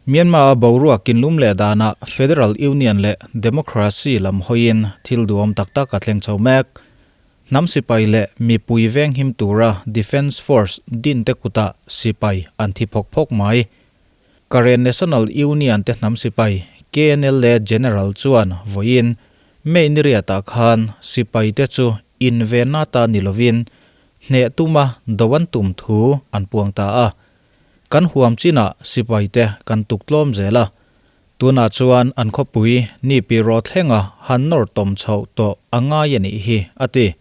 Myanmar-a boruak inlum leh danah Federal Union leh Democracy lam hawiin thil duhawm tak tak a thleng chho mek. Hnam sipai leh mipui venghim tura Defence Force din te kutah sipai an thi phawk phawk mai. Karen National Union te hnam sipai KNLA General chuan vawiin May ni riatah khan sipai te chu invenna ta ni lovin hneh tuma do an tum thu an puang ta a. Kan huam chinah sipai te kan tuk tlawm zel a, tunah chuan an khawpui ni pi rawh thlenga han nawr tawm chhoh tawh a ngai a nih hi, a ti.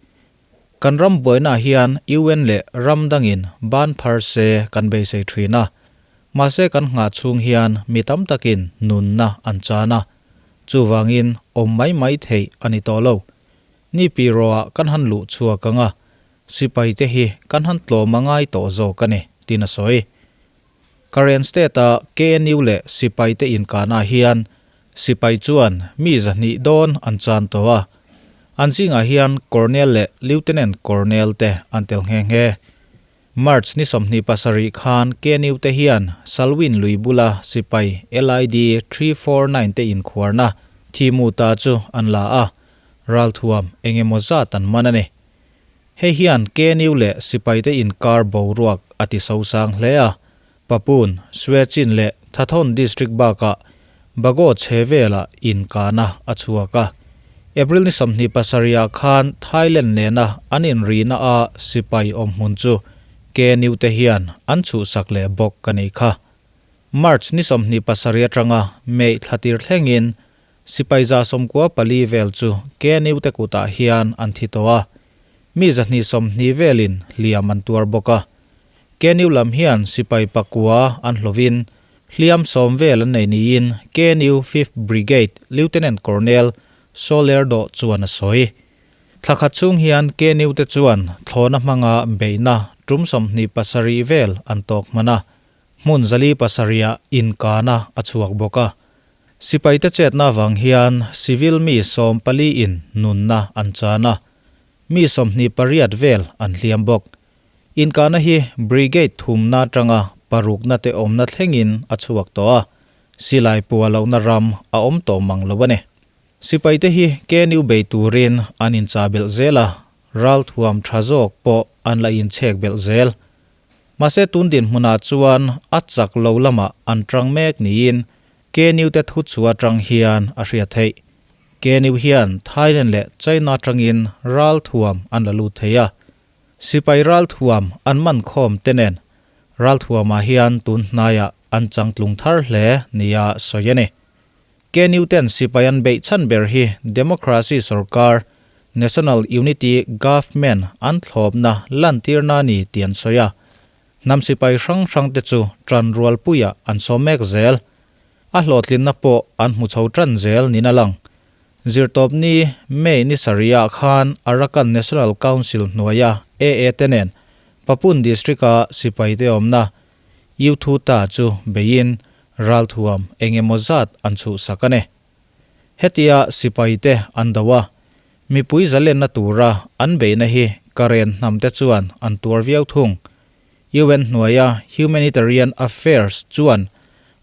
Kan ram buainaah hian UN leh ram dangin ban phar se kan beisei thin a, mahse kan nghah chhung hian mi tam takin nunna an chan a, chuvangin awm mai mai theih a ni tawh lo. Ni pi rawhah kan han luh chhuak ang a, Sipai te hi kan han tlawm a ngai tawh zawk a ni, tiin a sawi. Karen State-a KNU leh sipai te inkanah hian sipai chuan mi 200 dawn an chan tawh a, an zingah hian Colonel leh Lieutenant Colonel te an tel nghe nghe. March ni 27 khan KNU te hian Salween lui bula sipai LID 349 te inkhuarna Thimu ta chu an la a, ralthuam eng emaw zat an man a ni. Hei hian KNU leh sipaite inkar boruak a ti sosang hle a, Papun, Swechin leh Thaton District bakah Bago chhe velah inkahna a chhuak a. April ni 27 ah khan Thailand nena an inrihna a sipai awm hmun chu KNU te hian an chhuhsak leh bawk a nih kha. March ni 27 atanga May thla tir thlengin Sipai 94 vel chu KNU te kutah hian an thi tawh a, mi 120 velin hliam an tuar bawk a. KNU lam hian sipai pakua an hlawhin hliam 10 vel an nei niin KNU Fifth Brigade Lieutenant Colonel Soler Doh chuan a sawi. Thla khat chhung hian KNU te chuan thlawhna hmanga beihna tum 27 vel an tawk hman a, hmun 407 ah inkahna a chhuak bawk a. Sipaite chetna avang hian civil mi 14 in nunna an chan a, mi 28 vel an hliam bawk. Inkahna hi brigade thumna atanga parukna te awmna thlengin a chhuak tawh a, silai pua lohna ram a awm tawh mang lo a ni. Sipaite hi KNU bei turin an inchah belh zel a, ralthuam tha zawk pawh an la inchhek belh zel. Mahse tun dinhmunah chuan a chak lo lamah an tang mek niin KNU te thu chu atang hian a hriat theih. KNU hian Thailand leh China atangin ralthuam an la lut thei a. Sipai ralthuam an man khawm te nen ralthuamah hian tun hnaiah an changtlung thar hle nia sawi a ni. KNU ten sipai an beih chhan ber hi Democracy sorkar, National Unity Government an thlawpna lantirna a ni tih an sawi a. Hnam sipai hrang hrang te chu tan rualpuiah an sawm mek zel. A hlawhtlinna pawh an hmu chho tan zel niin a lang. Zirtawpni May ni sarihah khan Arakan National Council hnuaia AA te nen Papun District-a sipaite awmna Yuthuta chu beiin ralthuam eng emaw zat an chhuhsak a ni. Hetia sipaite an do a, mipui zalenna tura an beihna hi Karen hnamte chuan an tuar viau thung. UN hnuaia Humanitarian Affairs chuan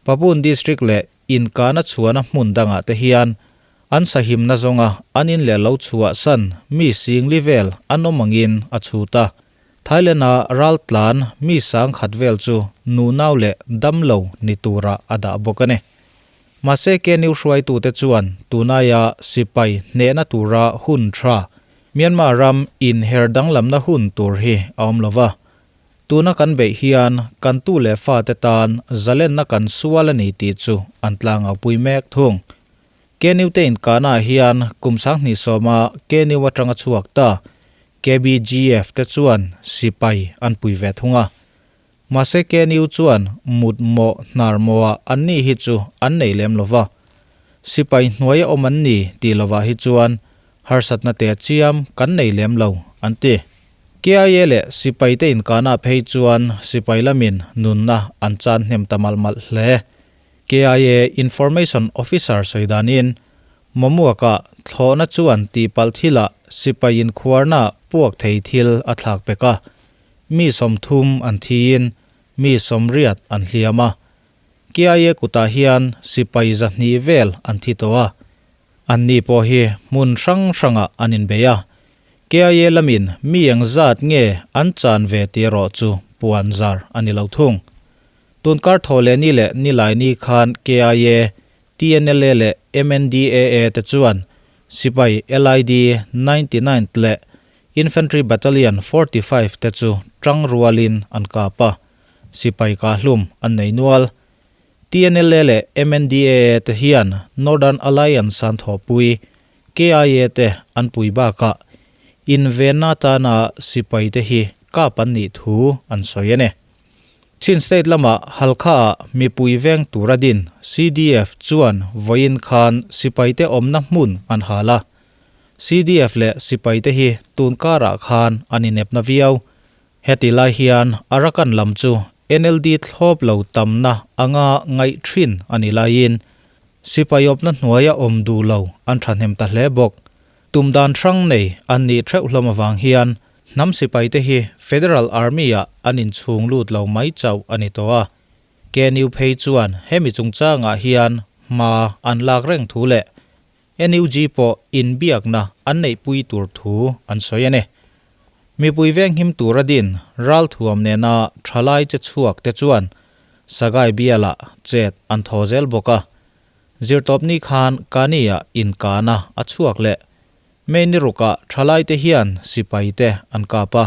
Papun District leh inkahna chhuahna hmun dangah te hian an sahimna zawnga an in leh lo chhuahsan mi singli vel an awm angin a chhut a. Thailand-a raltlan mi 10,000 vel chu nunau leh damlo ni tura a dah bawk a ni. Mahse KNU hruaitute chuan tunaia sipai hnehna tura hun tha Myanmar ram inher danglamna hun tur hi a awm lo va. Tuna kan beih hian kan tu leh fate tan zalenna kan sual a ni tih chu an tlangau pui mek thung. KNU te inkahnaah hian kum 2010-a KNU atanga chhuak ta KBGF te chuan sipai an pui ve thung a. Mahse KNU chuan mut mawh hnar mawhah an ni hi chu an nei lem lo va. Sipai hnuai a awm an ni tih lovah hi chuan harsatna te chiam kan nei lem lo an ti. KIA leh sipai te inkahnaah phei chuan sipai lamin nunna an chan hnem ta malh malh hle. KIA Information Officer sawi danin, Mamuaka thlawhna chuan tihpalh thilah sipai inkhuarna puak thei thil a thlak pek a, mi 30 an thiin mi 80 an hliam a. KIA kutah hian sipai 200 vel an thi tawh a. Anni pawh hi hmun hrang hrangah an inbei a. KIA lamin mi eng zat nge an chan ve tih erawh chu puan zar a ni lo thung. Tunkar Thawhlehni leh Nilaini khan KIA, TNLA leh MNDAA te chuan sipai LID 99th leh Infantry Battalion 45 te chu tang rualin an kap a, sipai kahhlum an nei nual. TNLA leh MNDAA te hian Northern Alliance an thawhpui, KIA te an pui bakah invenna atana sipai te hi kap an nih thu an sawi a ni. Chin State lama Halkha-ah mipui veng tura din CDF chuan vawiin khan sipaite awmna hmun an hal a. CDF leh sipaite hi tun karah khan an inepna viau. Heti lai hian Arakan lam chu NLD thlawp lo tamna anga ngaih thin a ni laiin sipai awpna hnuaia awm duh lo an thahnem ta hle bawk. Tum dan hrang nei an nih theuh hlawm avang hian hnam sipaite hi Federal Army-ah an inchhung lut lo mai chauh a ni tawh a. KNU phei chuan hemi chungchangah hian hma an lak reng thu leh NUG pawh inbiakna an neihpui tur thu an sawi a ni. Mipui venghim tura din ralthuam nena thalai che chhuak te chuan Sagai bialah chet an thaw zel bawk a. Zirtawpni khan Kani-ah inkahna a chhuak leh. May ni rukah thalai te hian sipai te an kap a.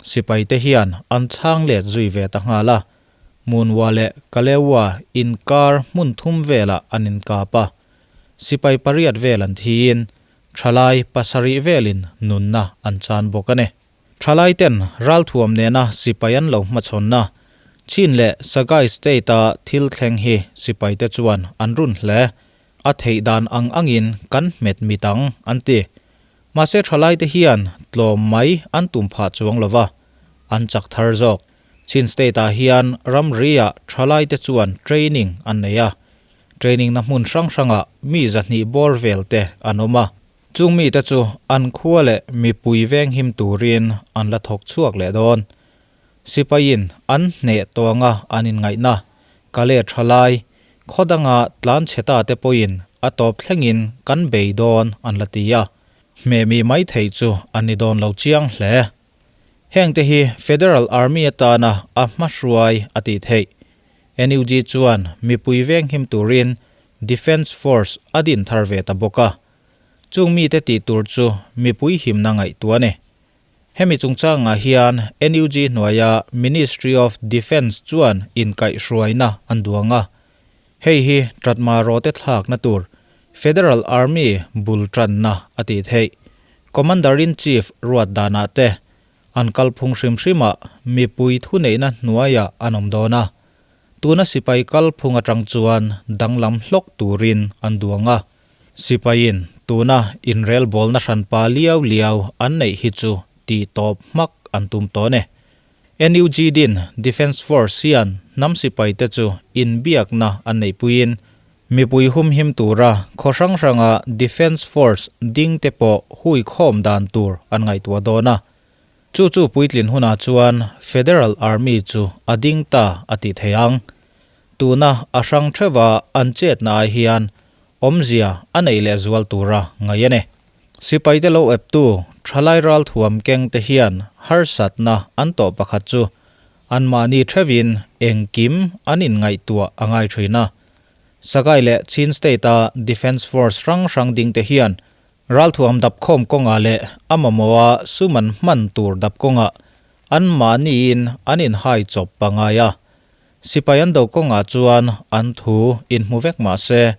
Sipai te hian an chhang let zui ve ta nghal a. Munwa leh Kalewa inkar hmun thum velah an inkap a. Sipai pariat vel an thiin, thalai pasarih velin nunna an chan bawk a ni. Thalai ten ralthuam nena sipai an lo hmachhawnna, Chin leh Sagaing State-a thil thleng hi sipaite chuan an run hle. A theih dan ang angin kan hmet mit ang, an ti. Mahse thalaite hian tlawm mai an tum phah chuang lo va, an chak thar zawk. Chin State-ah hian ramri-ah thalaite chuan training an nei a, Training na hmun hrang hrangah mi 200 bawr vel te an awm a, chung mite chu an khua leh mipui venghim turin an la thawk chhuak leh dawn. Sipaiin an hneh tawnga an inngaihna, Kale thalai, khaw danga tlan chhe ta te pawhin a tawp thlengin kan bei dawn an la ti a, hmeh mi mai thei chu an ni dawn lo chiang hle. Hengte hi Federal Army atana a hmahruai a tih theih. NUG chuan mipui venghim turin Defence Force a din thar ve ta bawk a. Chung mite tih tur chu mipui himna ngaihtuah a ni. Hemi chungchangah hian NUG hnuaia Ministry of Defence chuan inkaihhruaina an duang a. Hei hi Tratma rawte thlakna tur Federal Army bul tanna a tih theih. Commander-in-Chief ruat danah te An kalphung hrim hrimah mipui thuneihna hnuaiah an awm dawn a, tuna sipai kalphung atang chuan danglam hlawk turin an duang a. Sipaiin tuna inrelbawlna hranpa liau liau an neih hi chu tih tawp hmak an tum tawn e. NUG din Defence Force hian hnam sipaite chu inbiakna an neihpuiin mipui humhim tura khaw hrang hranga Defence Force ding te pawh hui khawm dan tur an ngaihtuah dawn a. Chu chu puitlin hunah chuan Federal Army chu a ding ta a tih thei ang. Tuna a hrang theuha an chetna ai hian awmzia a neih leh zual tura ngaih a ni. Sipaite lo eptu thalai ralthuam keng te hian harsatna an tawh pakhat chu anmahni theuhin engkim an inngaihtuah a ngai thin a. Sagai leh Chin State-a Defence Force hrang hrang dingte hian ralthuam dap khawm kawngah leh a mamawha sum an hman tur dap kawngah anmahniin an inhai chawp pangai a. Sipai an do kawngah chuan an thu inhmu vek mah se,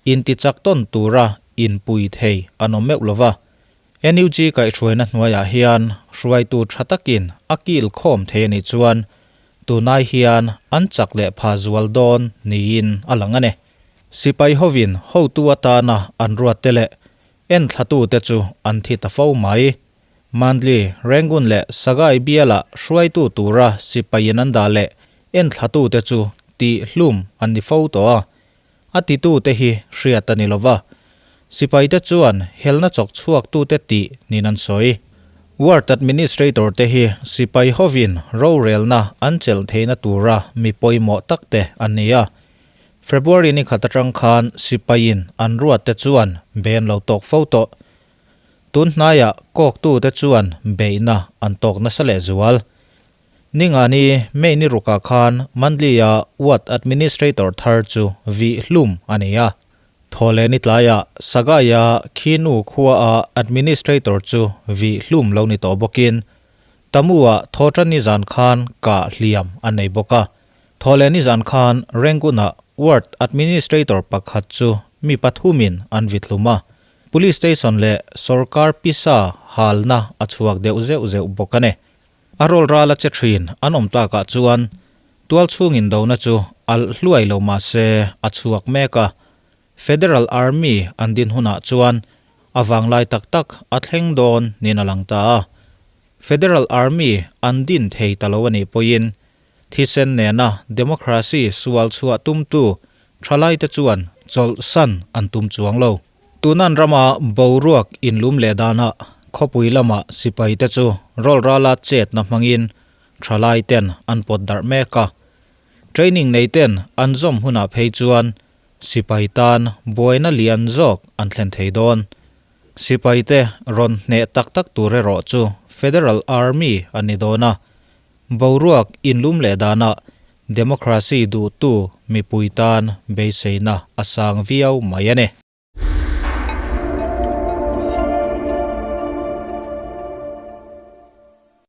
intichak tawn tura inpui thei an awm meuh lo va. NUG kaihhruaina hnuaiah hian hruaitu tha takin a kil khawm thei a nih chuan tunai hian an chak leh pha zual dawn niin a lang a ni. Sipai hovin hotu atana an ruatte leh enthlatute chu an thi ta fo mai. Mandli, Rangoon leh Sagai bialah hruaitu tura sipaiin an dah leh enthlatute chu tih hlum an ni fo tawh a. A titute hi hriat a ni lo va, sipaite chuan helna chawk chhuaktute tih niin an sawi. Ward Administrator te hi sipai hovin rorelna an chelh theihna tura mi pawimawh takte an ni a. February ni khat atang khan sipaiin an ruat te chuan bei an lo tawk fo tawh. Tun hnaiah kawktute chuan beihna an tawk nasa lehzual. Ningani May ni rukah khan Mandli-a Ward Administrator thar chu vih hlum a ni a. Thawhlehni tlaiah Sagaia Khinu khuaah Administrator chu vih hlum lo ni tawh bawkin Tamu-ah Thawṭani zan khan kah hliam a nei bawk a. Thawhlehni zan khan Rangoon-ah Ward Administrator pakhat chu mi pathumin an vit hlum a. Police Station leh sawrkar pisa halna a chhuak deuh zeuh zeuh bawk a ni. A rawl ral a che thin an awm takah chuan tual chhungin dona chu alh hluai lo mah se a chhuak mek a. Federal Army an din hunah chuan a vanglai tak tak a thleng dawn niin a lang ta a. Federal Army an din thei ta lo a nih pawhin thisen nena democracy sual chhuah tumtu thalaite chuan chawlhsan an tum chuang lo. Tunan rama boruak inlum leh danah khawpui lama sipaite chu rawlrala chetna hmangin thalaiten an pawt darh mek a. Training neiten an zawm hunah phei chuan sipai tan buaina lian zawk an thlen thei dawn. Sipaite rawn hneh tak tak tur erawh chu Federal Army a ni dawn a. Boruak inlum leh danah democracy duhtu mipui tan beiseina a sang viau mai a ni.